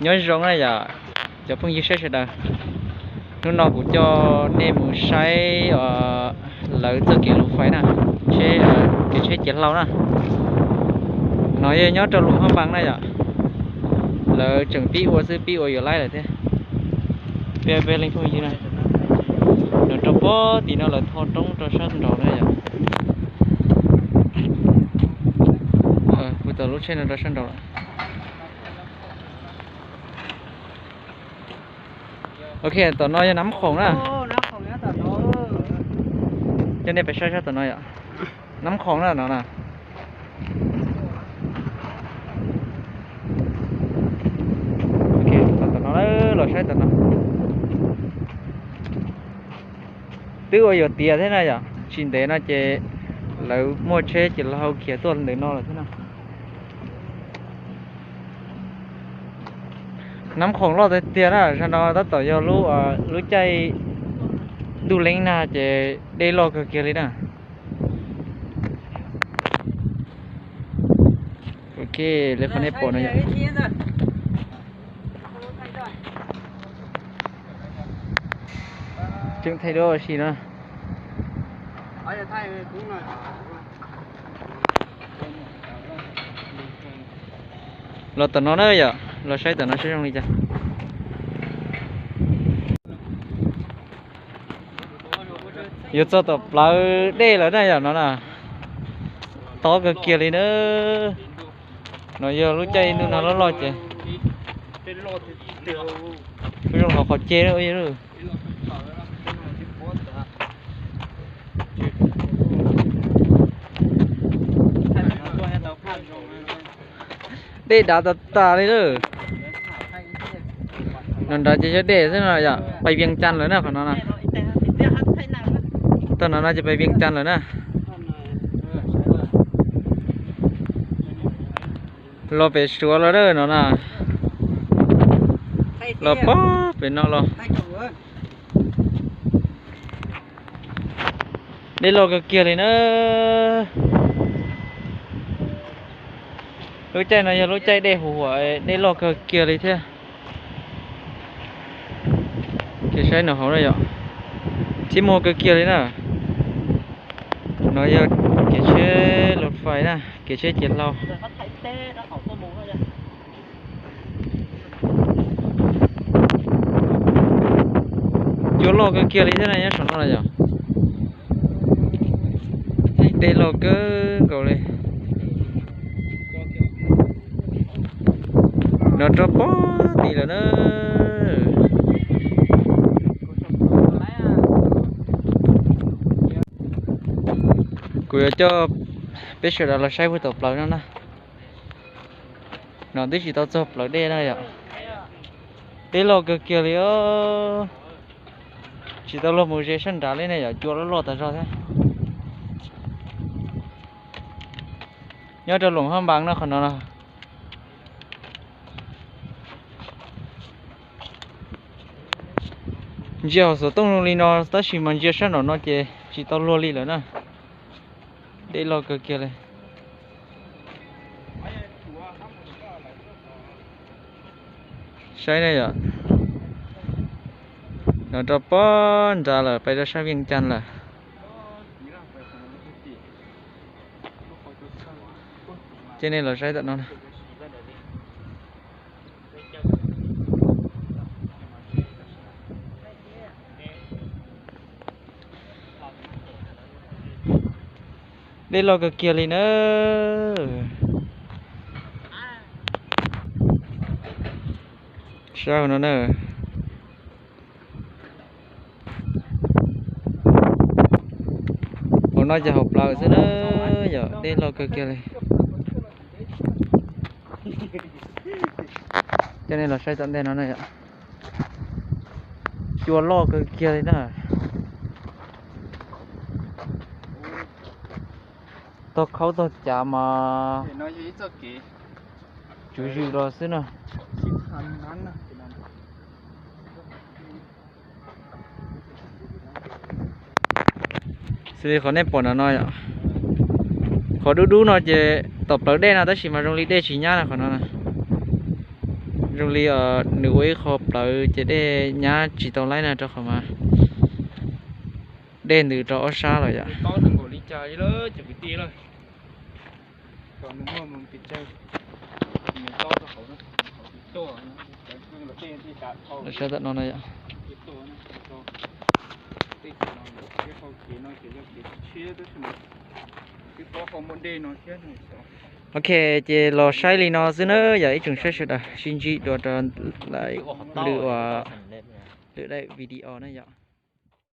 Nyob zoo na yom, cov phooj ywg saib sawv daws. Hnub no kuv coj nej mus saib lawv txoj kev luv fais na, tsheb, kev tsheb ciav hlau na. No yog nyob rau Luam Haj Npas na yom. Lawv tseem pib ua xwb, pib ua yuav laib lawm thiab. Peb, peb leej phooj ywg na, no rau pem tim no lawv tho roob rau sab nraud na yom. Kuv tau lub tsheb no rau sab nraud lawm. Ok, tom no yog Nab Khoom na. Coj nej pais saib sab tom no yom. Nab Khoom na no na. Ok, tom no, los saib tom no. Twb ua yuav tiav thiab na yom, tsis ntev no ces lawv muaj tsheb ces lawv hau khiav tuaj ntawm no lawm thiab na. Nab Khoom loj tiag tiag na, sab no tab tom yog lub, lub caij ntuj leeb na ces dej loj kawg kiag li na. Ok, li qhov nej pom no yom. Tseem thaij duab ua si no. Los tom no na yom, los saib tom no saib zoo li cas. Yuav txog tom plawv dej lawm na yom, no na. Tob kawg kiag li na. No yog lub caij ntuj nag loj loj ces. Kuj zoo hauv qhov ceg na. Dej dav tas tas li lawm. No nrad ces yog dej xwb no yom, pais Vias Cas lawm na qhov no na. Tog no no ces pais Vias Cas lawm na. Los pem Suav los na no na. Los pog pem no los. Dej loj kawg kiag li na. Lub caij no yog lub caij dej huv huam, dej loj kawg kiag li thiab. Ces saib no hauv na yom, txhib muag kawg kiag li na. No yog kev tsheb luv fais na, kev tsheb ciav hlau. Cua loj kawg kiag li thiab na, nyob saum no na yom. Dej loj kawg nkaus li. No rau pog tim lawm na. Kuv yuav coj peb sawv daws los saib puag tom plawv no na. No twb tsis tau txog plawv dej na yom. Dej loj kawg kiag li os. Tsis tau luag mus ze sab nrad li ne yom, cua loj loj tas zog thiab. Nyob rau Loos Haj Npas no qhov no. Ntsia hauv xov tooj zoo li no tab sis mas ntsia sab nraum no ces tsis tau luag li lawm na. Dej loj kawg kiag li. Saib ne yom. No rau pog nrad lawm, pais rau sab Vias Cas lawm. Ces nej los saib tom no. Dej loj kawg kiag li na. Saib no na. Hauv no ces hauv plawv xwb na, yog dej loj kawg kiag li. Coj nej los saib tom ntej no na yom. Cua loj kawg kiag li na. Tog khaub tog cav mas tsuv zwm los xwb na. Xws li qhov nej pom no no yom. Qhov dub dub no ces tom plawv dej no tab sis mas zoo li dej tsis nyab na qhov no na. Zoo li nws ua ib qho plawv ces dej nyab tsis tau laib na, rau qhov mas dej ntws rau ob sab lawm yom. Sab tom no no yom. Ok, ces los saib li no xwb na yom ib tsoom saib sawv daws, sib ntsib dua rau lwm, lwm daim video na yom.